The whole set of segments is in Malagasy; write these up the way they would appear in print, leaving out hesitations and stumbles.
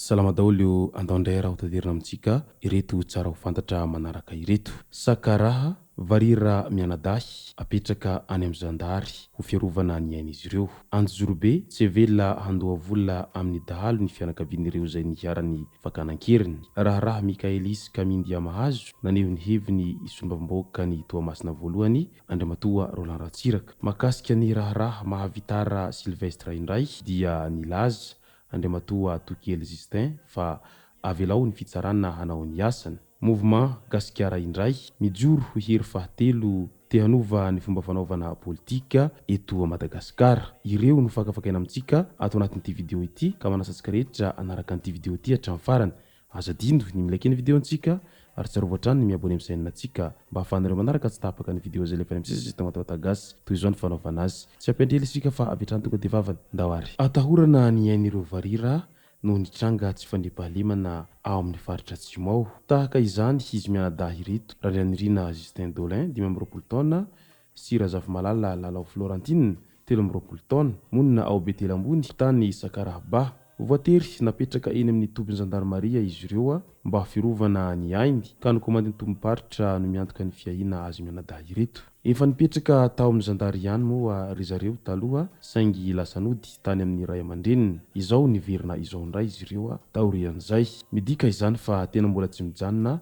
Salama daholo, andao indray ary hotaterina amintsika ireto tsara ho fantatra manaraka ireto. Sakaraha, varira mianadahy, apetraka any amin'ny zandary ho fiarovana ny ain'izy ireo. Anjozorobe, tsy avela handoa vola amin'ny dahalo ny fianakavian'ireo izay niharan'ny fakana an-keriny. Raharaha Mikaelis Kamindiamahazo, naneho ny heviny solombavambahoakan'i Toamasina voalohany, Andriamatoa Roland Ratsiraka. Mahakasika ny raharaha Mahavitara Sylvestre indray dia nilaza Andriamatoa Tokely Justin fa avelao ny fitsarana hanao ny asany. Mouvement Gasikara indray mijoro ho hery fahatelo te hanova ny fomba fanaovana politika eto Madagasikara. Ireo no fakafakaina amintsika ato anatin'ity video ity ka manasa antsika rehetra hanaraka an'ity video ity hatramin'ny farany. Aza adino ny mi-like ny video ntsika ary tsarovy hatrany ny mi-abonner amin'ny chaîne ntsika mba ahafahanareo manaraka tsy tapaka ny video izay alefa any amin'ny sisa sy Tamatavata Gasy. Toy izao ny fanaovana azy. Tsy ampiandry ela isika fa avy hatrany tonga dia vavany. Ndao ary. Atahorana ny ain'ireo varira noho ny tranga tsy fandriampahalemana ao amin'ny faritra Atsimo ao. Tahaka izany izy mianadahy ireto, Randrianirina Justin Dolin, 25 taona, sy Razafimalala Lalao Florentine, 23 taona, monina ao Betela Ambony, tany Sakarahaba. Voatery napetraka eny amin'ny tobin'ny zandarimaria izy ireo mba fiarovana ny ainy, ka ny komandin'ny tobim-paritra no miantoka ny fiahiana azy mianadahy ireto. Efa nipetraka tao amin'ny zandary ihany moa ry zareo taloha saingy lasa nody tany amin'ny ray aman-dreniny. Izao niverina izao indray izy ireo taorian'izay. Midika izany fa tena mbola tsy mijanona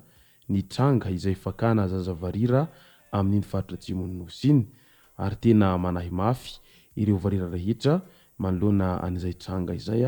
ny tranga izay fakana zaza varira amin'iny faritra atsimon'ny Nosy iny ary tena manahy mafy ireo varira rehetra manoloana an'izay tranga izay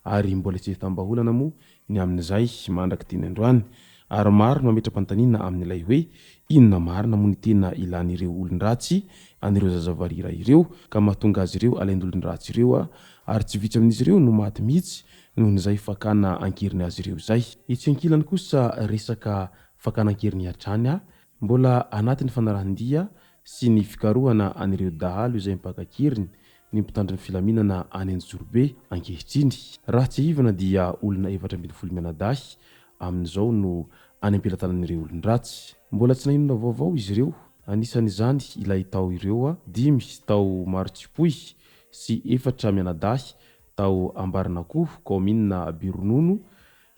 ary mbola tsy ahitam-bahaolana moa ny amin'izay mandrak'ity androany ary maro no mametra-panontaniana amin'ilay hoe inona marina moa ny tena ilan'ireo olon-dratsy an'ireo zaza varira ireo ka mahatonga azy ireo alain'olon-dratsy ireo ary tsy vitsy amin'izy ireo no maty mihitsy nohon'izay fakana ankeriny azy ireo izay. Etsy ankilany kosa resaka fakana ankeriny hatrany mbola anatin'ny fanarahan-dia sy ny fikarohana an'ireo dahalo izay mpaka an-keriny ny mpitandro ny filaminana any Anjozorobe ankehitriny. Raha tsiahivina dia olona 14 mianadahy amin'izao no any am-pelatanan'ireo olon-dratsy. Mbola tsy nahenona vaovao izy ireo, anisan'izany ilay tao ireo dimy tao Marotsipoy sy efatra mianadahy tao Ambarinakoho, kaominina Beronono,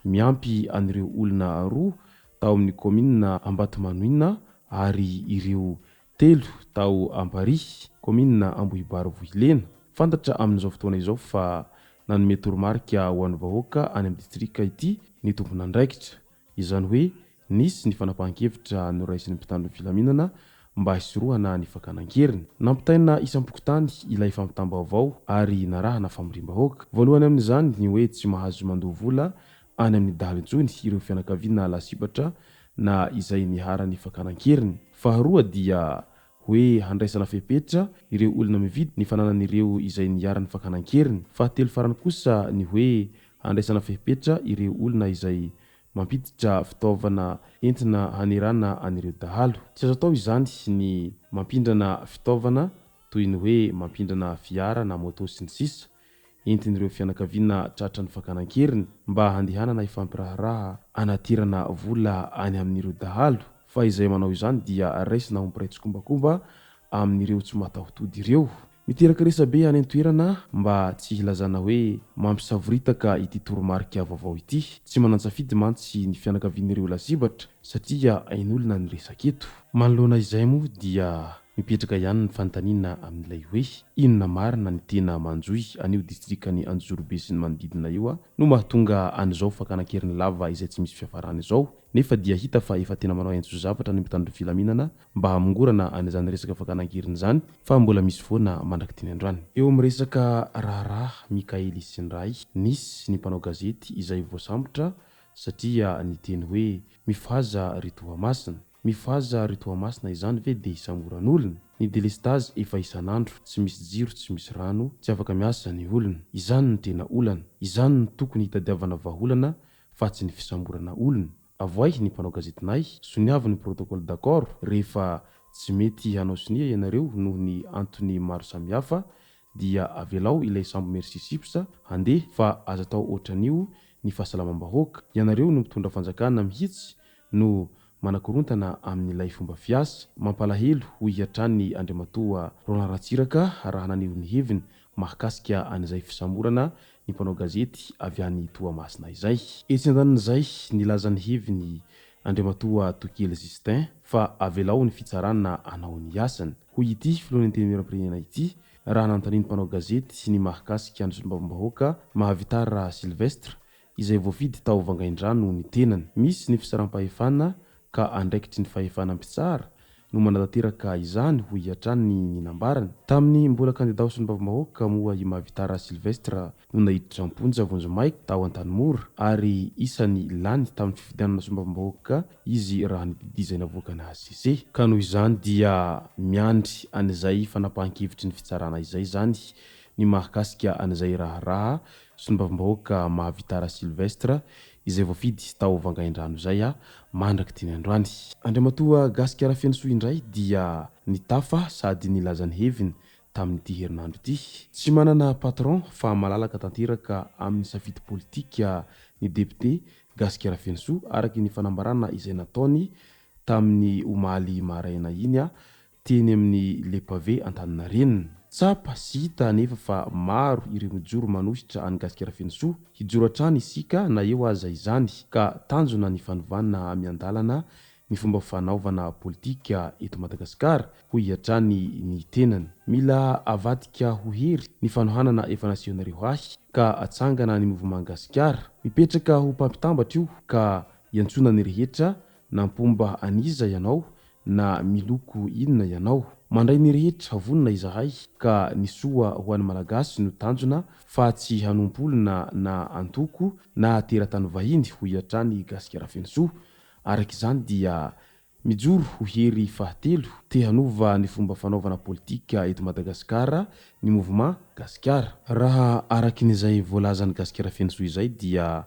miampy an'ireo olona roa tao amin'ny kaominina Ambatomanoina ary ireo telo tao Amparihy, kaominina Ambohibary Vohilena. Fantatra amin'izao fotoana izao fa nanome toromarika ho an'ny vahoaka any amin'ny distrika ity ny tompon'andraikitra. Izany hoe nisy ny fanapahan-kevitra noraisin'ny mpitandro ny filaminana mba hisorohana ny fakana an-keriny. Nampitaina isam-pokontany ilay fampitam-baovao ary narahana famoriam-bahoaka. Voalohany amin'izany ny hoe tsy mahazo mandoa vola any amin'ny dahalo intsony ireo fianakaviana lasibatra na izay niharan'ny fakana an-keriny. Faharoa dia hoe handraisana fepetra ireo olona mividy ny fananan'ireo izay niharan'ny fakana an-keriny. Fahatelo farany kosa ny hoe handraisana fepetra ireo olona izay mampiditra fitaovana entina hanerana an'ireo dahalo. Tsy azo atao izany ny mampindrana fitaovana toy ny hoe mampindrana fiara na moto sy ny sisa entin'ireo fianakaviana tratran'ny fakana an-keriny mba handehanana hifampiraharaha anaterana vola any amin'ireo dahalo fa izay manao izany dia raisina ho mpiray tsikombakomba amin'ireo tsy mataho-tody ireo. Miteraka resabe any an-toerana mba tsy hilazana hoe mampisavoritaka ity toromarika vaovao ity. Tsy manan-tsafidy mantsy ny fianakavian'ireo lasibatra satria ain'olona ny resaka eto. Manoloana izay moa dia mipetraka ihany ny fanontaniana amin'ilay hoe inona marina ny tena manjohy an'io distrikan'i Anjozorobe sy ny manodidina io no mahatonga an'izao fakana an-keriny lava izay tsy misy fiafarany izao nefa dia hita fa efa tena manao aintso zavatra ny mpitandro ny filaminana mba hamongorana an'izany resaka fakana an-keriny izany fa mbola misy foana mandrak'ity ny androany. Eo amin'ny resaka raharaha Mikaely sy ny Ray, nisy ny mpanao gazety izay voasambotra satria niteny hoe mifohaza ry Toamasina. Mifohaza ry Toamasina izany ve dia hisamboran'olona? Ny delestazy efa isan'andro, tsy misy jiro tsy misy rano, tsy afaka miasa ny olona. Izany no tena olana. Izany no tokony hitadiavana vahaolana. fa tsy ny fisamborana olona. Avoahy ny mpanao gazetinay, soniavo ny protocole d'accord rehefa tsy mety hanao sonia ianareo noho ny antony maro samihafa dia avelao ilay sambo Merci Ships handeha fa aza atao ohatran'io ny fahasalamam-bahoaka. Ianareo no mitondra fanjakana mihitsy no manakorontana amin'ilay fomba fiasa. Mampalahelo, hoy hatrany Andriamatoa Roland Ratsiraka raha naneho ny heviny mahakasika an'izay fisamborana ny mpanao gazety avy any Toamasina izay. Etsy andanin'izay, nilaza ny heviny Andriamatoa Tokely Justin fa avelao ny fitsarana hanao ny asany. Hoy ity filohan'ny Antenimierampirenena ity raha nanontanian'ny mpanao gazety ny mahakasika ny solombavambahoaka Mahavitara Sylvestre izay voafidy tao Vangaindrano ny tenany. Misy ny fisaram-pahefana ka andraikitry ny fahefana mpitsara no manatanteraka izany, hoy hatrany ny nambarany. Tamin'ny mbola kandida ho solombavambahoaka moa i Mahavitara Sylvestre no naiditra am-ponja vonjimaika tao Antanimora ary isan'ny lany tamin'ny fifidianana solombavambahoaka izy raha ny didy izay navoakan'ny hcc. Ka noho izany dia miandry an'izay fanapahan-kevitry ny fitsarana izay izany ny mahakasika an'izay raharaha Solombavambahoaka Mahavitara Sylvestre izay voafidy tao Vangaindrano izay mandrak'ity ny androany. Andriamatoa Gasikara Fenosoa indray dia nitafa sady nilaza ny heviny tamin'ity herinandro ity. Tsy manana patron fa malalaka tanteraka amin'ny safidy politika ny depiote Gasikara Fenosoa araka ny fanambarana izay nataony tamin'ny omaly maraina iny teny amin'ny Le Pavé Antaninarenina. Tsapa sy hita anefa fa maro ireo mijoro manohitra an'i Gasikara Fenosoa. Hijoro hatrany isika na eo aza izany ka tanjona ny fanovana miandalana ny fomba fanaovana politika eto Madagasikara, hoy hatrany ny tenany. Mila avadika ho hery ny fanohanana efa nasehonareo ahy ka atsangana ny Mouvement Gasikara. Mipetraka ho mpampitambatra io ka iantsoana ny rehetra na mpomba an'iza ianao na miloko inona ianao. Mandray ny rehetra vonona izahay ka ny soa ho an'ny Malagasy no tanjona fa tsy hanompo olona na antoko na teratany vahiny hoy hatrany Gasikara Fenosoa. Araka izany dia mijoro ho hery fahatelo te hanova ny fomba fanaovana politika eto Madagasikara ny Mouvement Gasikara. Raha arakin'izay voalazan'i Gasikara Fenosoa izay dia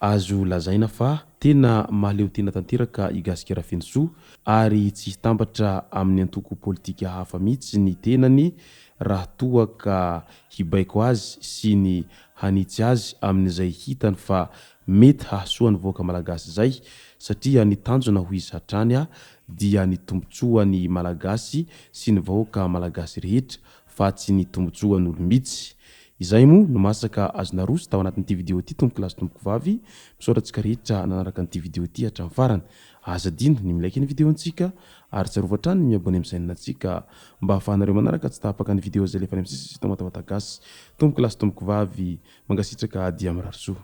Azo lazaina fa tena mahaleo tena tanteraka i Gasikara Fenosoa ary tsy hitambatra amin'ny antoko politika hafa mihitsy ny tenany raha toa ka hibaiko azy sy ny hanitsy azy amin'izay hitany fa mety hahasoa ny vahoaka malagasy izay satria ny tanjona hoy izy hatrany dia ny tombotsoan'ny malagasy sy ny vahoaka malagasy rehetra fa tsy ny tombotsoan'olom-bitsy. Izay moa no masaka azo naroso tao anatin'ity video ity tompoko lahy sy tompoko vavy, misaotra antsika rehetra nanaraka an'ity video ity hatramin'ny farany. Aza adino ny mi-like ny video ntsika ary tsarovy hatrany ny mi-abonner amin'ny chaîne ntsika mba ahafahanareo manaraka tsy tapaka ny video izay alefa any amin'ny sisa sy eto Matamatà Gasy. Tompoko lahy sy tompoko vavy, mankasitraka dia mirary soa.